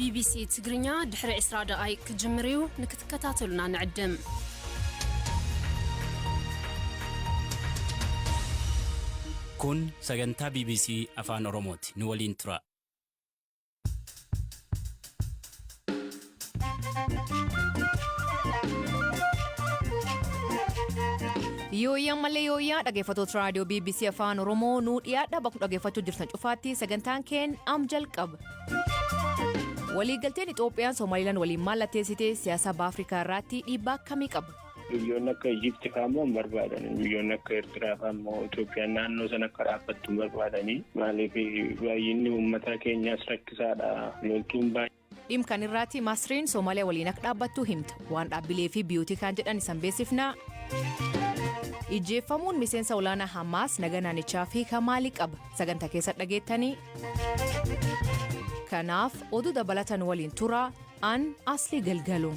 ቢቢሲ ትግርኛ ድሕሪ 20 ደቓይቅ ክጅምር እዩ፣ ንክትከታተሉና ንዕድም። Kun sagantaa BBC Afaan Oromooti. Nu waliin tura. Yooyyaa malee yooyyaa, dhaggeeffattoota raadiyoo BBC Afaan Oromoo, nuu dhiyaadha. Bakka dhaggeeffachuu jirtan cufaatti sagantaan keen am jalqaba. Waliigalteen Itoophiyaan Somaaliilaan waliin mallatteessite siyaasa baha Afrikaa irratti dhiibbaa akkamii qaba? Biyyoonni akka Ijipti fa'aa immoo hin barbaadan. Biyyoonni akka Eertiraa fa'aa immoo Itoophiyaan naannoo sana akka dhaabbattu hin barbaadanii. Maaliif, baay'inni uummata keenyaas rakkisaadha. Loltuun baay'ee. Dhimma kan irraatti Masriin Soomaaliyaa waliin akka dhaabbattu himta. Waan dhaabbilee fi biyyootii kaan jedhan isan beeksifna. Ijjeeffamuun miseensa olaanaa Hamaas naga naannichaa fi maalii qaba? Sagantaa keessa dhageettanii. Kanaaf oduu dabalatan waliin tura, an Asli Galgalu.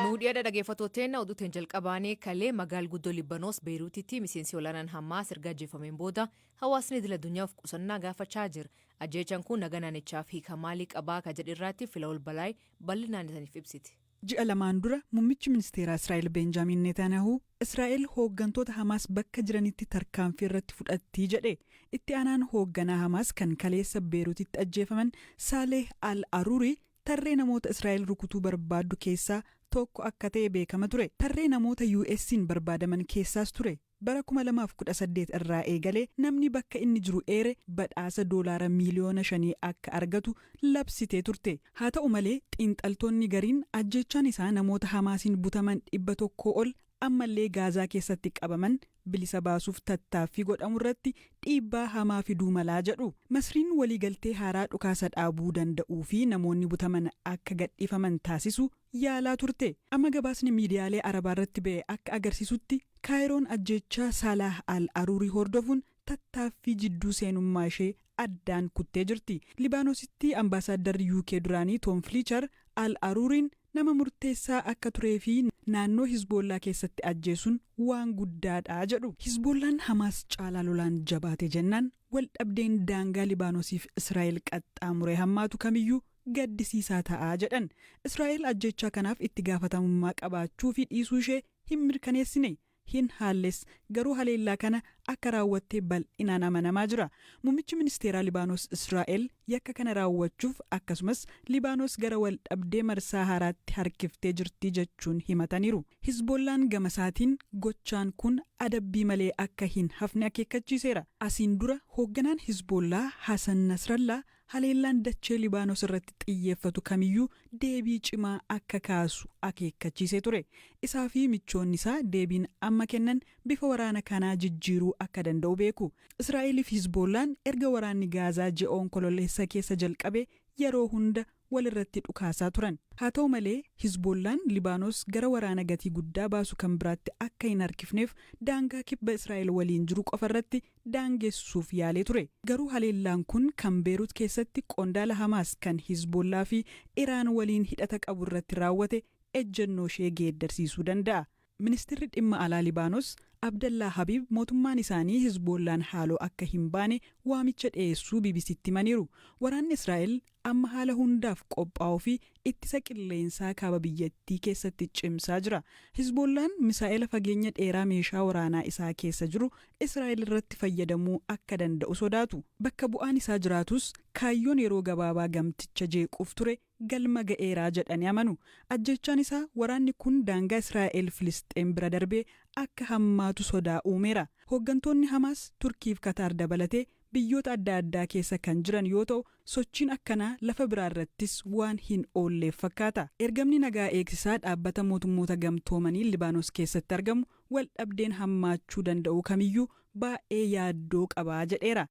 Nuudhiyaadha dhaggeeffattootteen, oduuteen jalqabaanii kalee magaal guddoo Libbanoos Beeruutitti miseensi olaanaan Hamaas erga ajjeefameen booda hawaasni idil addunyaa of qusannaa gaafachaa jira. Ajjeechaan kun naga naannichaaf hiika maalii qabaa ka jedhu irratti Filawol Balaay bal'inaan isaniif ibsiti. Ji'a 2n dura muummichi ministeeraa Israa'el Beenjaamin Netanyahu Israa'el hooggantoota Hamaas bakka jiranitti tarkaanfii irratti fudhattii jedhe. Itti aanaan hoogganaa Hamaas kan kaleessa Beerutitti ajjeefaman Saaleh Al Aruuri tarree namoota Israa'el rukutuu barbaaddu keessaa tokko akka ta'e beekama ture. Tarree namoota US'n barbaadaman keessaas ture. Bara 2018 irraa eegalee namni bakka inni jiru eere badhaasa doolaara miiliyoona 5 akka argatu labsitee turte. Haa ta'u malee, xiinxaltoonni gariin ajjeechaan isaa namoota Hamaasiin butaman 100 ol ammallee Gaazaa keessatti qabaman bilisa baasuuf tattaaffii godhamu irratti dhiibbaa hamaa fiduu malaa jedhu. Masriin waliigaltee haaraa dhukaasa dhaabuu danda'uu fi namoonni butaman akka gadhiifaman taasisu yaalaa turte. Amma gabaasni miidiyaalee Arabaa irratti ba'e akka agarsiisutti Kaayiroon ajjeechaa Saalaah Al Aruurii hordofuun tattaaffii jidduu seenummaa ishee addaan kuttee jirti. Libaanoositti ambaasaaddarri UK duraanii Toom Filiichar Al Aruuriin nama murteessaa akka turee fi naannoo Hizboollaa keessatti ajjeesuun waan guddaadha jedhu. Hizboollaan Hamaas caalaa lolaan jabaate jennaan wal dhabdeen daangaa Libaanoosiif Israa'el qaxxaamuree hammaatu kamiyyuu gaddisiisaa ta'aa jedhan. Israa'el ajjeechaa kanaaf itti gaafatamummaa qabaachuu fi dhiisuu ishee hin mirkaneessine. Hin haalles, garuu haleellaa kana akka raawwatte bal'inaan amanamaa jira. Muummichi ministeeraa Libaanos Israa'el yakka kana raawwachuuf akkasumas Libaanos gara wal dhabdee marsaa haaraatti harkiftee jirti jechuun himataniiru. Hizboollaan gamasaatiin gochaan kun adabbii malee akka hin hafne akeekkachiiseera. Asiin dura hoogganaan Hizboollaa Hasan Nasrallaa haleellaan dachee Libaanos irratti xiyyeeffatu kamiyyuu deebii cimaa akka kaasu akeekkachiisee ture. Isaa fi michoonni isaa deebiin amma kennan bifa waraana kanaa jijjiiruu akka danda'u beeku. Israa'elii fi Hizboollaan erga waraanni Gaazaa ji'a Onkololeessa keessa jalqabe yeroo hunda walirratti dhukaasaa turan. Haa ta'u malee, Hizboollaan Libaanos gara waraana gatii guddaa baasu kan biraatti akka hin harkifneef daangaa kibba Israa'el waliin jiru qofa irratti daangessuuf yaalee ture. Garuu haleellaan kun kan Beerut keessatti qondaala Hamaas kan Hizboollaa fi Iraan waliin hidhata qabu irratti raawwate ejjennoo ishee geeddarsiisuu danda'a. Ministirri Dhimma Alaa Libaanos Abdallaa Habiib mootummaan isaanii Hizboollaan haaloo akka hin baane waamicha dhiyeessuu BBCtti himaniiru. Waraanni Israa'el amma haala hundaaf qophaa'uu fi ittisa qilleensaa kaaba biyyattii keessatti cimsaa jira. Hizboollaan misaa'ela fageenya dheeraa meeshaa waraanaa isaa keessa jiru Israa'el irratti fayyadamuu akka danda'u sodaatu. Bakka bu'aan isaa jiraatus kaayyoon yeroo gabaabaa gamticha jeequuf ture galma ga'eera jedhanii amanu. Ajjeechaan isaa waraanni kun daangaa Israa'el Filisxeem bira darbee akka hammaatu sodaa uumeera. Hooggantoonni Hamaas Turkiif Kataar dabalatee biyyoota adda addaa keessa kan jiran yoo ta'u, sochiin akkanaa lafa biraa irrattis waan hin oolleef fakkaata. Ergamni nagaa eegsisaa Dhaabbata Mootummoota Gamtoomanii Libaanos keessatti argamu wal dhabdeen hammaachuu danda'u kamiyyuu baay'ee yaaddoo qaba jedheera.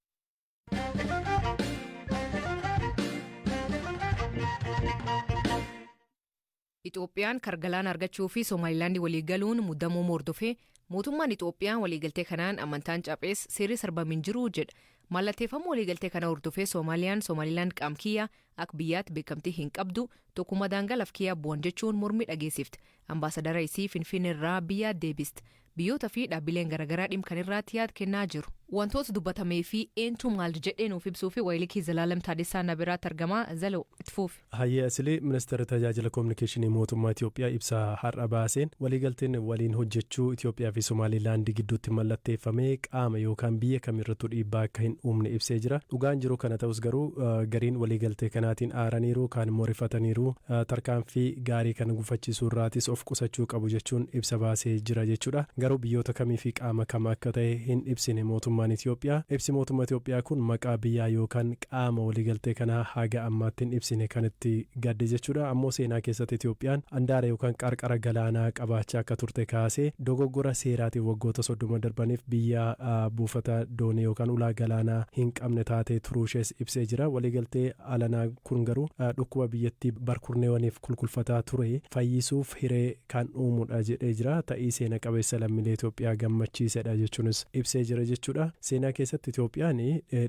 Itoophiyaan kargalaana argachuu fi Somaalilaandi walii galuun muddamuu hordofee mootummaan Itoophiyaa waliigaltee kanaan amantaan caphees seerri sarbame hin jiru jedha. Mallatteeffamuu waliigaltee kana hordofee Soomaaliyaan Somaalilaand qaamkiyyaa akka biyyaatti beekamtii hin qabdu, tokkummaa daangaa laf kiyyaa bu'an jechuun mormii dhageessifte. Ambaasadara isii Finfinneerraa biyya deebiste. Biyyoota fi dhaabbileen garaagaraa dhimma kanarratti yaada kennaa jiru. Wantoota dubbatamee fi eentu maal jedhee nuuf ibsuu fi wayilikii Zalaalam Taadessaa na biraatti argama. Zaloo, itti fuufi. Hayyee Asilee, ministeerri tajaajila koominikeeshinii mootummaa Itoophiyaa ibsa har'a baaseen waliigalteen waliin hojjechuu Itoophiyaa fi Somaalilaandii gidduutti mallatteeffamee qaama yookaan biyya kamirrattuu dhiibbaa akka hin uumne ibsee jira. Dhugaan jiru kana ta'us garuu gariin waliigaltee kanaatiin aaraniiru, kaan immoo rifataniiru, tarkaanfii gaarii kana gufachiisuu irraatis of qusachuu qabu jechuun ibsa baasee jira jechuudha. Garuu biyyoota kamii fi qaama kam akka ta'e hin ibsine mootummaan Itoophiyaa. Ibsi mootummaa Itoophiyaa kun maqaa biyyaa yookaan qaama waliigaltee kanaa haga ammaatti hin ibsine kan itti gadde jechuudha. Ammoo seenaa keessatti Itoophiyaan andaara yookaan qarqara galaanaa qabaachaa akka turte kaasee, dogoggora seeraatiin waggoota 30 darbaniif biyya buufata doonii yookaan ulaa galaanaa hin qabne taatee turuushees ibsee jira. Waliigaltee alanaa kun garuu dhukkuba biyyattii barkurneewwaniif kulkulfataa ture fayyisuuf hiree kan uumudha jedhee jira. Ta'ii seena qabeessa lammiilee Itoophiyaa gammachiisedha jechuunis ibsee jira jechuudha. Seenaa keessatti Itoophiyaan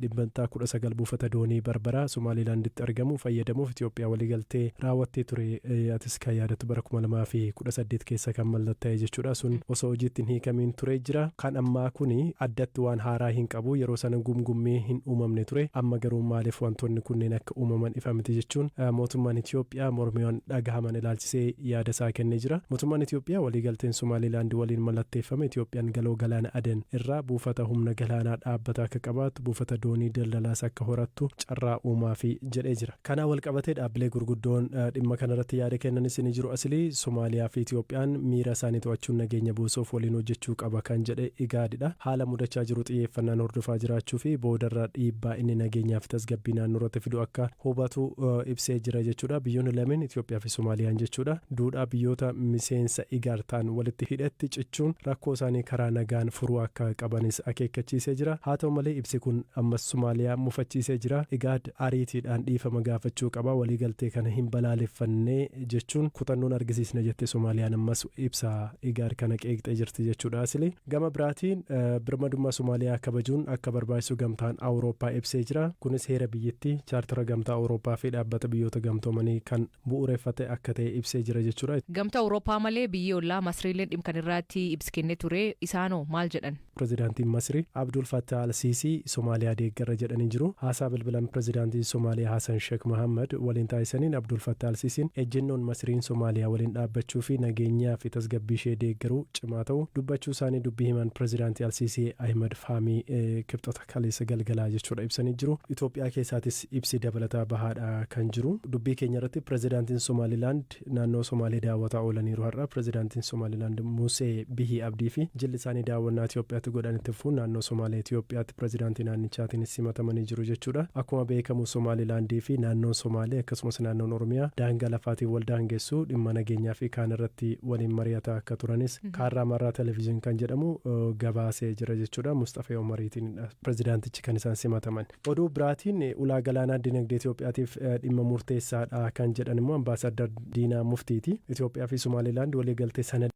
19% buufata doonii Barbaraa Somaalilaanditti argamu fayyadamuuf Itoophiyaa waliigaltee raawwattee ture. Atis kan yaadattu bara 2018 keessa kan mallattaa'e jechuudha. Sun osoo hojiitti hin hiikamiin ture jira. Kan ammaa kuni addatti waan haaraa hin qabu. Yeroo sana gumgummii hin uumamne ture. Amma garuu maaliif wantoonni kunneen akka uumaman ifa miti jechuun mootummaan Itoophiyaa mormiiwwan dhagahaman ilaalchisee yaada isaa kennee jira. Mootummaan Itoophiyaa waliigalteen Somaalilaand waliin mallatteeffame Itoophiyaan galoo galaana Aden irraa buufata humna galaanaa dhaabbata akka qabaattu, buufata doonii daldalaas akka horattu carraa uumaa fi jedhee jira. Kanaan walqabatee dhaabbilee gurguddoon dhimma kanarratti yaada kennanis ni jiru. Asilii, Somaaliyaa fi Itoophiyaan miira isaanii to'achuun nageenya buusuuf waliin hojjechuu qaba kan jedhe Igaadidha. Haala mudachaa jiru xiyyeeffannaan hordofaa jiraachuu fi boodarra dhiibbaa inni nageenyaa fi tasgabbii naannoo irratti fidu akka hubatu ibsee jira jechuudha. Biyyoonni lameen, Itoophiyaa fi Somaaliyaan jechuudha, duudhaa biyyoota miseensa Igaad ta'an walitti hidhatti cichuun rakkoo isaanii karaa nagaan furuu akka qabanis akeekkachiisee jira. Haa ta'u malee ibsi kun ammas Somaaliyaa mufachiisee jira. Igaad ariitiidhaan dhiifama gaafachuu qaba, waliigaltee kana hin balaaleffannee jechuun kutannoon argisiisna jette Somaaliyaan ammas ibsa Igaad kana qeeqxee jirti jechuudha. Asili, gama biraatiin birmadummaa Somaaliyaa kabajuun akka barbaachisu Gamtaan Awurooppaa ibsee jira. Kunis heera biyyattii, chaartara Gamtaa Awurooppaa fi Dhaabbata Biyyoota Gamtoomanii kan bu'uureffate akka ta'e ibsee jira jechuudha. Gamtaa Awurooppaa malee biyyi ollaa Masriileen dhimma kan irratti ibsi kennee ture. Isaanoo maal jedhan? Pirezidaantiin Masrii Abdul Fattah al-Siisii Somaaliyaa deeggarra jedhanii jiru. Haasaa bilbilan pirezidaantii Somaaliyaa Hasan Sheekh Mohammad waliin taasisaniin Abdul Fattah al-Siisiin ejjennoon Masriin Somaaliyaa waliin dhaabbachuu fi nageenyaa fi tasgabbii ishee deeggaruu cimaa ta'u dubbachuu isaanii dubbii himan pirezidaantii al-Siisii Ahimad Faamii Kibxata kaleessa galgalaa jechuudha ibsanii jiru. Itoophiyaa keessaatis ibsi dabalataa bahaadha kan jiru. Dubbii keenya irratti pirezidaantiin Somaalilaand naannoo Somaalee daawwataa oolaniiru har'a. Pirezidaantiin Somaalilaand Musee Bihii Abdii fi jilli isaanii daawwannaa Itoophiyaatti godhan itti fufuun naannoo Somaalee Itoophiyaatti pirezidaantii naannichaatiinis simatamanii jiru jechuudha. Akkuma beekamu Somaalilaandii fi naannoon Somaalee akkasumas naannoon Oromiyaa daangaa lafaatiin wal daangessu, dhimma nageenyaa fi kaan irratti waliin mari'ataa akka turanis Kaarraa Marraa Television kan jedhamu gabaasee jira jechuudha. Mustafee Omariitiin pirezidaantichi kan isaan simataman. Oduu biraatiin ulaa galaanaa dinagdee Itoophiyaatiif dhimma murteessaadha kan jedhan immoo ambaasaddar Diinaa Muftiiti. Itoophiyaa fi Somaalilaand waliigaltee sana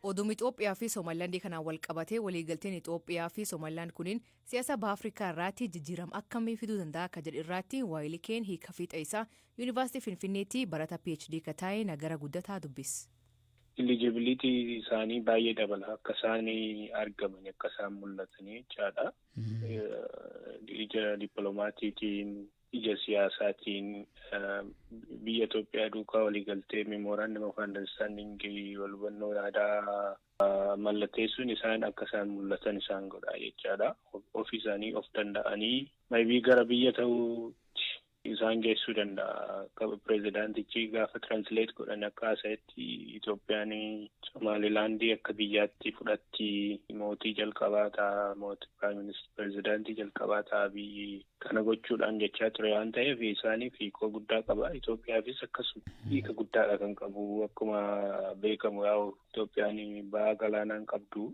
Oduun Itoophiyaa fi Somaalilaandii kanaan wal qabatee, waliigalteen Itoophiyaa fi Somaalilaand kuniin siyaasa Baha Afrikaa irraatti jijjiirama akkamii fiduu danda'a akka jedhu irraatti Waayilikeen hiika fiixa isaa Yuunivarsiitii Finfinneetti barata PhD ka taa'e Nagara Guddataa dubbis. Eligibility isaanii baay'ee dabala, akka isaan argaman, akka isaan mul'atanii jechaadha. Ija dippiloomaatiitiin, ija siyaasaatiin, biyya Itoophiyaa duukaa waliigaltee memorandum of understanding, wal hubannoo yaadaa mallatteessuun isaan akka isaan mul'atan isaan godha jechaadha. Ofii isaanii of danda'anii maybe gara biyya ta'uutti isaan geessuu danda'a. Pirezidaantichi gaafa translate godhan akka haasa'etti Itoophiyaan Somaalilaandii akka biyyaatti fudhatti, mootii jalqabaa ta'a, mootii pirezidaantii jalqabaa ta'a biyyi kana gochuudhaan jechaa ture waan ta'eef isaaniif hiikoo guddaa qaba. Itoophiyaafis akkasuma hiika guddaadha kan qabu. Akkuma beekamu yaa'u Itoophiyaan ba'aa galaanaan qabdu.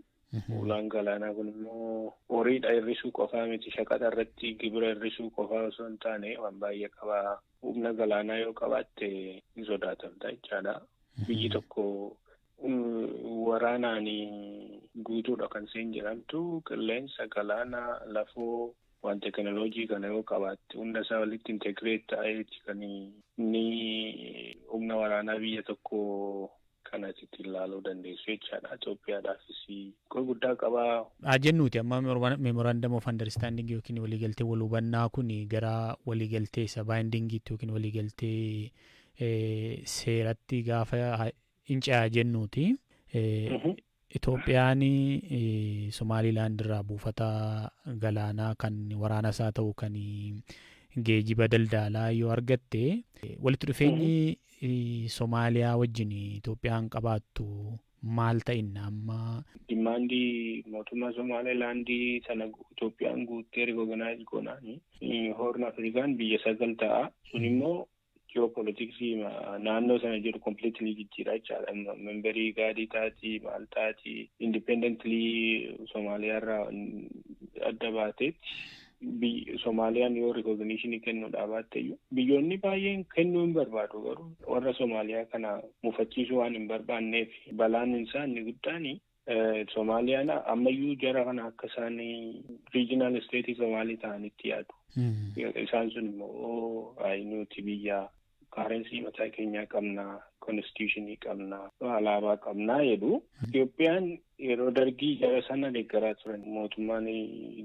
Ulaan galaanaa kun immoo horiidha hir'isuu qofaa miti, shaqaxa irratti gibira hir'isuu qofaa osoo hin taane waan baay'ee qaba. Humna galaanaa yoo qabaatte hin sodaatamta jechaadha. Biyyi tokko Waraanaan guutuudha kan isheen jedhamtu, qilleensa, galaana, lafoo, waan teekinooloojii kana yoo qabaatte hunda isaa walitti integrate ta'eeti kan inni humna waraanaa biyya tokko kanatti ittiin ilaaluu dandeessu jechaadha. Itoophiyaadhaafis guddaa qabaa. Haa jennuuti, amma memorandum of understanding yookiin waliigaltee wal hubannaa kun gara waliigaltee isa bindingiitti yookiin waliigaltee seeratti gaafa hin ce'aa jennuuti. Itoophiyaan Somaaliilaand irraa buufata galaanaa kan waraana isaa ta'u, kan geejiba daldalaa yoo argatte, walitti dhufeenyi Somaaliyaa wajjin Itoophiyaan qabaattu maal ta'inna amma? Demandii mootummaa Somaalilaandii sana Itoophiyaan guuttee recognize goonaani Horn Afrikaan biyya sagal ta'a. Sun immoo ji'oopolitiksii naannoo sana jiru completely jijjiira jechaadha. Memberii IGADii taati, maal taati, independently Somaaliyaarraa adda baateetti. Somaaliyaan yoo recognitionii kennuudhaa baatte iyyuu, biyyoonni baay'een kennuu hin barbaadu, garuu warra Somaaliyaa kana mufachiisuu waan hin barbaanneef. Balaan isaa inni guddaan, Somaaliyaan ammayyuu jara kana akka isaan regional state Somaalii ta'anitti yaadu. Isaan sun immoo, nuti biyya currency mataa keenyaa qabnaa, constitutionii qabnaa, alaabaa qabnaa jedhu. Itoophiyaan yeroo Dargii jara sana deeggaraa turan. Mootummaan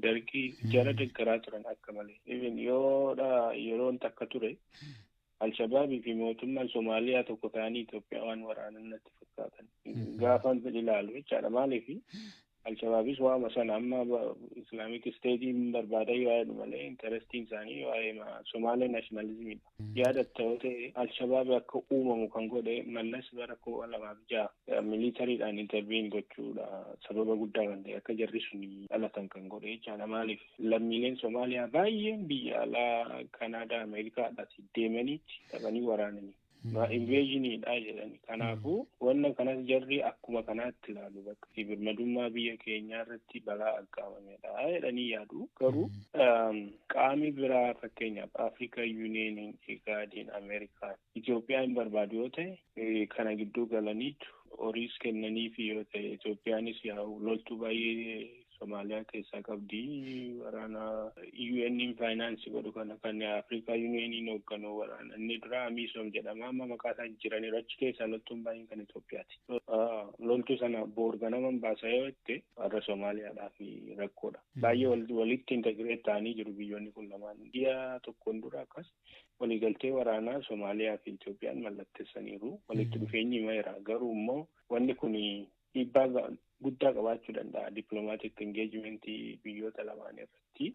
Dargii jara deeggaraa turan akka malee. Even yoodha yeroon takka ture, Alshabaabii fi mootummaan Somaaliyaa tokko ta'anii Itoophiyaa waan waraanan natti fakkaatan. Gaafan ilaalu jechaadha. Maaliif? Alshabaabis waama sana amma Islamic Stateiin barbaadan yoo yaadu malee, interestiin isaanii waa'ee Somaalee nationalismiidha. Yaadatta yoo ta'e, Alshabaab akka uumamu kan godhe Mallas bara 2006 militarydhaan intervene gochuudha. Sababa guddaa kan ta'e akka jarri sun dhalatan kan godhe jechaadha. Maaliif? Lammiileen Somaaliyaa baay'een biyya alaa, Kanaadaa, Ameerikaadhaati deemaniiti dhaqanii waraananii. Invasioniidha jedhani. Kanaafuu wanna kanas jarri akkuma kanaatti ilaalu, bakka birmadummaa biyya keenyaa irratti balaa aggaamamedha jedhanii yaadu. Garuu qaami biraa, fakkeenyaaf Africa Unioniin, IGADiin, Ameerikaan Itoophiyaa hin barbaadu yoo ta'e, kana gidduu galaniitu horiis kennaniifi yoo ta'e, Itoophiyaanis yaa'u loltuu baay'ee Somaaliyaa keessaa qabdi. Waraana UN finance godhu kana, kan Africa Unioniin hoogganu, waraana inni dura AMISOM jedhama, amma maqaa isaa jijjiiraniiru, achi keessaa loltuun baay'een kan Itoophiyaati. Loltuu sana boor ganaman baasa yoo jette, warra Somaaliyaadhaaf rakkoodha. Baay'ee walitti integrate ta'anii jiru biyyoonni kun lamaan. Biyya tokkoon dura akkas waliigaltee waraanaa Somaaliyaa fi Itoophiyaan mallatteessaniiru. Walitti dhufeenyi himeera. Garuu immoo wanni kun dhiibbaa guddaa qabaachuu danda'a diplomatic engagementii biyyoota lamaan irratti.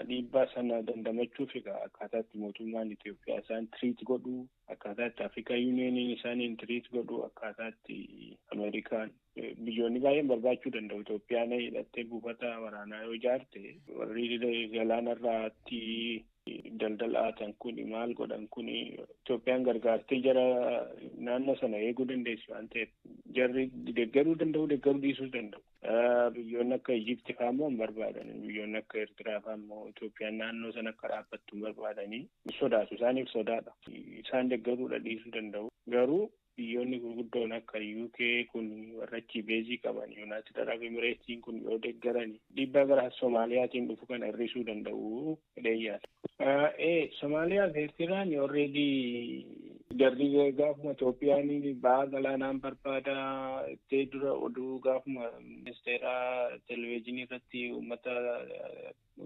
Dhiibbaa sana dandamachuuf egaa akkaataa itti mootummaan Itoophiyaa isaan treat godhu, akkaataa itti Africa Unioniin isaaniin treat godhu, akkaataa itti Ameerikaan, biyyoonni baay'een barbaachuu danda'u. Itoophiyaan hidhattee buufata waraanaa yoo ijaarte, warri galaanarraatti daldalaatan kun maal godhan kun, Itoophiyaan gargaartee jara naannoo sana eeguu dandeessi waan ta'eef, jarri deeggaruu danda'u, deeggaruu dhiisuu danda'u. Biyyoonni akka Ijipti fa'aa immoo hin barbaadan. Biyyoonni akka Eertiraa fa'aa immoo Itoophiyaan naannoo sana akka dhaabbattu hin barbaadanii, sodaatu, isaaniif sodaadha. Isaan deeggaruudha dhiisuu danda'u. Garuu biyyoonni gurguddoon akka UK kun, warra achi baseii qaban, United Arab Emiratesiin kun yoo deeggaran, dhiibbaa gara Soomaaliyaatiin dhufu kana hir'isuu danda'u jedhee yaada. Somaaliyaa fi Eertiraan already jarri gaafuma Itoophiyaan ba'aa galaanaan barbaada ittee dura, oduu gaafuma ministeera televezyiinii irratti uummata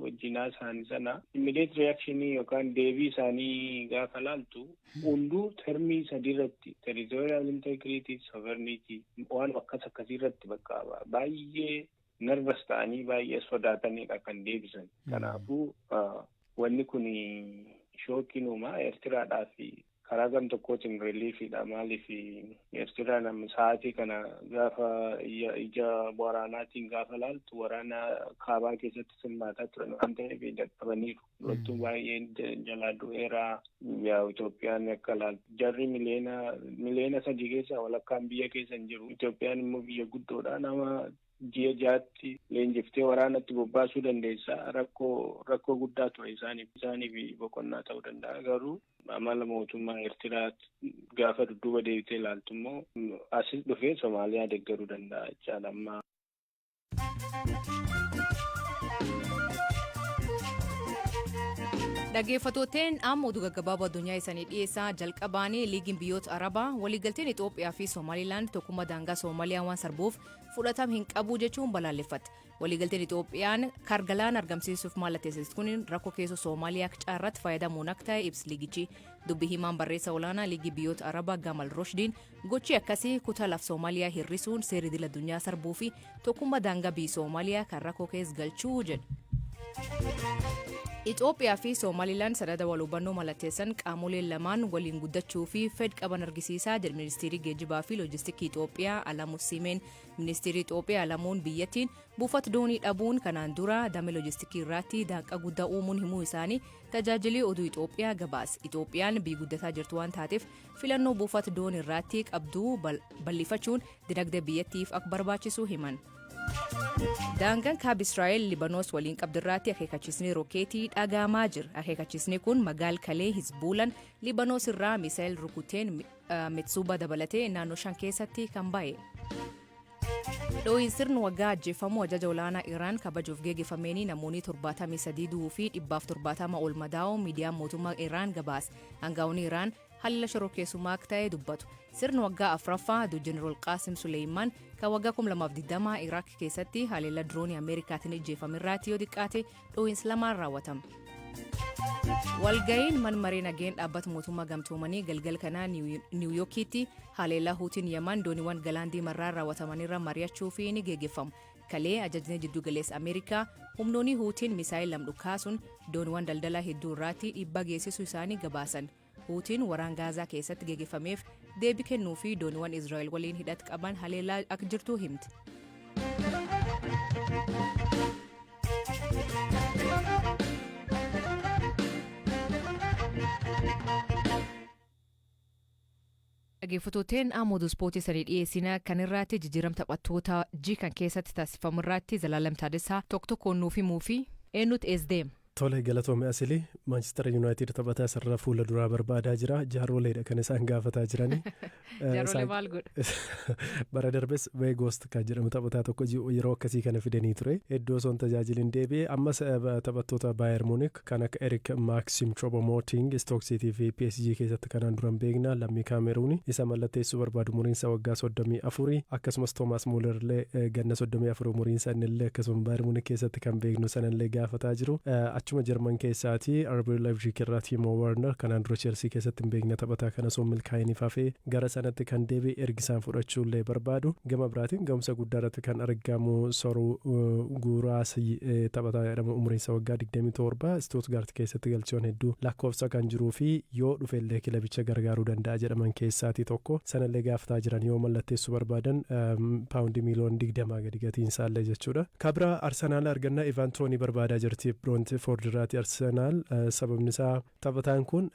wajjinaa isaanii sana, immediate reaction yookaan deebii isaanii gaafa laaltu, hunduu termii sadii irratti, territorial integrity, sovereignty, waan akkas akkasii irratti bakka baay'ee nervous ta'anii baay'ee sodaatanidha kan deebisan. Kanaafuu wanni kun shockiin uumaa Eertiraadhaa fi karaa gam tokkootiin reliefiidha. Maaliif? Eertiraan amma sa'aatii kana gaafa ija waraanaatiin gaafa laaltu, waraana kaabaa keessatti hirmaataa turan waan ta'eef dadhabaniiru. Loltuun baay'een jalaa du'eera. Yaa, Itoophiyaan akka laaltu jarri miliyoona 3 keessaa walakkaan biyya keessa hin jiru. Itoophiyaan immoo biyya guddoodha. Nama Ji'a 6tti leenjiftee waraanatti bobbaasuu dandeessa. Rakkoo guddaa ture isaaniif boqonnaa ta'uu danda'a. Garuu amala mootummaa Eertiraa gaafa dudduuba deebitee ilaaltu immoo asis dhufee Somaaliyaa deeggaruu danda'a jechaadha amma. Dhaggeeffattooteen amma oduu gaggabaaboo addunyaa isaanii dhiyeessaa. Jalqabaanii, Liigiin Biyyoota Arabaa waliigalteen Itoophiyaa fi Somaalilaand tokkummaa daangaa Somaaliyaa waan sarbuuf fudhatama hin qabu jechuun balaaleffatte. Waliigalteen Itoophiyaan kargalaana argamsiisuuf mallatteessite kun rakkoo keessoo Somaaliyaa caarratti fayyadamuun akka ta'e ibsi liigichi. Dubbi himaan barreessa olaanaa Liigii Biyyoota Arabaa Gamal Roshdiin gochi akkasii kutaa laf Somaaliyaa hir'isuun seera idil addunyaa sarbuu fi tokkummaa daangaa biyya Somaaliyaa kan rakkoo keessa galchuu jedhe. Itoophiyaa fi Somaalilaand sanada wal hubannoo mallatteessan qaamoleen lamaan waliin guddachuu fi fed qaban argisiisaa jedhe Ministeerri Geejjibaa fi Loojistikii Itoophiyaa Alamuu Simeen. Ministeerri Itoophiyaa Alamuun biyyattiin buufata doonii dhabuun kanaan dura damee loojistikii irratti danqa guddaa uumuun himuu isaanii tajaajilli oduu Itoophiyaa gabaase. Itoophiyaan biyya guddataa jirtu waan taateef filannoo buufata doonii irratti qabduu bal'ifachuun dinagdee biyyattiif akka barbaachisu himan. Daangaan kaaba Israa'el Libanoos waliin qabdirraatti akeekkachiisni rookeetii dhagahamaa jira. Akeekkachiisni kun magaal kalee Hizbuulan Libanoos irraa misaa'el rukuteen Metsuuba dabalatee naannoo shan keessatti kan ba'e. Dhoohin sirni waggaa ajjeefamuu ajaja olaanaa Iraan kabajuuf geggeeffameen namoonni 73 du'uu fi 170 ol madaa'uu miidiyaan mootummaa Iraan gabaase. Aangaa'onni Iraan haleellaa shororkeessummaa akka ta'e dubbatu. Sirni waggaa afuraffaa Jeneraal Qaasim Suleeyimaan kan waggaa 2020 Iraak keessatti haleellaa diroonii Ameerikaatiin ajjeefame irratti yoo xiqqaate dhoohinsi lamaan raawwatama. Walga'iin man maree nageen dhaabbata mootummaa gamtoomanii galgal kanaa Niwuyookiitti haleellaa Huutiin Yaman dooniiwwan galaan diimarraa raawwatamanirra mari'achuu fi ni geggeeffamu. Kalee ajajni jiddu galeessa Ameerikaa humnoonni Huutiin misaayil lam dhukaasuun dooniiwwan daldalaa hedduu irratti dhiibbaa geessisuu isaanii gabaasan. Huutiin waraan Gaazaa keessatti geggeeffameef deebii kennuu fi dooniiwwan Israa'el waliin hidhata qaban haleellaa akka jirtu himti. Dhaggeeffattooteen, amma oduu ispoortii sadii dhiyeessina. Kan irratti jijjiiram taphattoota G kan keessatti taasifamu irratti Zalaalam Taaddasaa tokko tokkoon nuuf himuu fi eenyutu ees deema. Tole, galatoome asilii. Maanchister Yuunaayitid taphataa sarara fuula duraa barbaadaa jira. Jaarooleedha kan isaan gaafataa jirani. Jaaroolee maal godha? Bara darbes Weegoost kan jedhamu taphataa tokko yeroo akkasii kana fidanii ture. Iddoo osoo hin tajaajilin deebi'e. Ammas taphattoota Baayer Muunik kan akka Erik Maaksiim Choupo-Moting, Stoke City fi PSG keessatti kanaan duran beekna, lammii Kaameruuni, isa mallatteessuu barbaadu, umuriinsa waggaa 34. Akkasumas Toomaas Muuler illee ganna 34 umuriinsa, innillee akkasuma Baayer Muunik keessatti kan beeknu sanallee gaafataa jiru. Achuma Jarman keessaati RB Leipzig irraa Timo Werner, kanaan dura Chelsea keessatti hin beekne, taphataa kana osoo milkaa'iniif hafee gara sanatti kan deebi'e ergisaan fudhachuu illee barbaadu. Gama biraatiin ga'umsa guddaa irratti kan argamu Soruu Guuraas taphataa jedhamu, umuriinsa waggaa 27, Stuttgart keessatti galchiiwwan hedduu lakkoofsa kan jiruu fi yoo dhufellee kilabicha gargaaruu danda'a jedhaman keessaatii tokko, sanallee gaafataa jiran. Yoo mallatteessuu barbaadan paawundii miiliyoona 20 gadi gatiinsaallee jechuudha. Kabira Arsenaal argannaa Ivan Toonii barbaadaa jirti Brentford irraati Arsenaal. Sababni isaa taphataan kun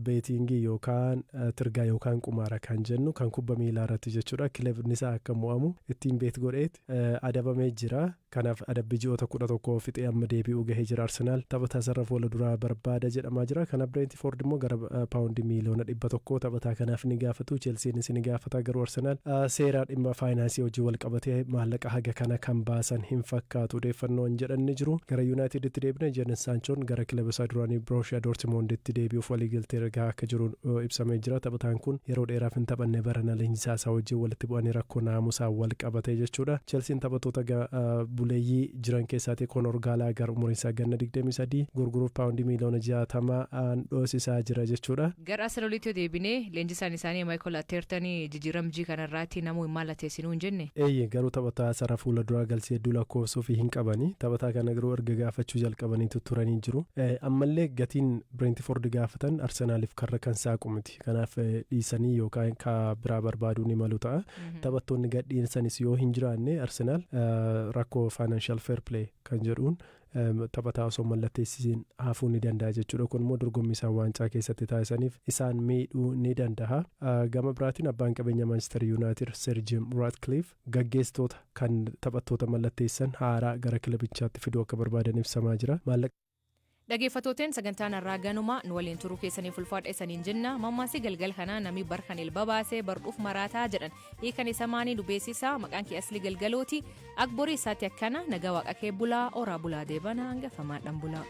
betting yookaan tirgaa yookaan qumaara kan jennu kan kubba miilaa irratti jechuudha. Kilabni isaa akka mo'amu ittiin bet godheet adabamee jira. Kanaaf adabbii ji'oota 11 fixee amma deebi'uu gahee jira. Arsenaal taphataa sarara fuula duraa barbaada jedhamaa jira. Kanaaf Brentford immoo gara paawundii miiliyoona 100 taphataa kanaaf ni gaafatu. Chelsiinis ni gaafata, garuu Arsenaal seera dhimma faayinaansii hojii wal qabatee maallaqa haga kana kan baasan hin fakkaatu odeeffannoon jedhan ni jiru. Gara Yuunaayiteditti deebine. Jadon Saanchoon gara kilaba isaa duraanii Borussia Dortmunditti deebi'uuf waliigaltee ergaa akka jiru ibsamee jira. Taphataan kun yeroo dheeraaf hin taphanne, barana leenjisaa isaa wajjin walitti bu'anii rakkoo naamusaa wal qabate jechuudha. Chelsiin taphattoota buleeyyii jiran keessaatii Koonor Gaalaagar, umuriin isaa ganna 23, gurguruuf paawundii miiliyoona 60 dhoosisaa jira jechuudha. Gara Arsenaalitti yoo deebine, leenjisaan isaanii Maayikol Arteetaan jijjiiramjii kanarraatti namuu hin mallatteessinuu hin jenne. Eeyyee, garuu taphataa sarara fuula duraa galchee hedduu lakkoofsuu fi hin qabani. Taphataa kana garuu erga gaafachuu jalqabanii turanii jiru. Ammallee gatiin Brentford gaafatan Arsenaaliif karra kan saaqu miti. Kanaaf dhiisanii yookaan ka biraa barbaaduu ni malu ta'a. Taphattoonni gadhiisanis yoo hin jiraanne Arsenaal rakkoo Sababa Financial Fair Play kan jedhuun taphataa osoo mallatteessisiin hafuu ni danda'a jechuudha. Kun immoo dorgommii isaan waancaa keessatti taasisaniif isaan miidhuu ni danda'a. Gama biraatiin, abbaan qabeenya Manchester United Sir Jim Ratcliffe gaggeessitoota kan taphattoota mallatteessan haaraa gara kilabichaatti fiduu akka barbaadan ibsamaa jira. Dhaggeeffattooteen, sagantaan har'aa ganuma. Nu waliin turuu keessaniif ulfaadha isaniin jenna. Mammaasii galgal kanaa, "Namni barkan ilba baasee bardhuuf maraataa" jedhan. Hiikan isa maanii nu beeksisaa. Maqaan kee Asli Galgalooti. Akborii isaatti akkana nagaa waaqa kee bulaa, oraa bulaa, deebana hangafamaadhaan bulaa.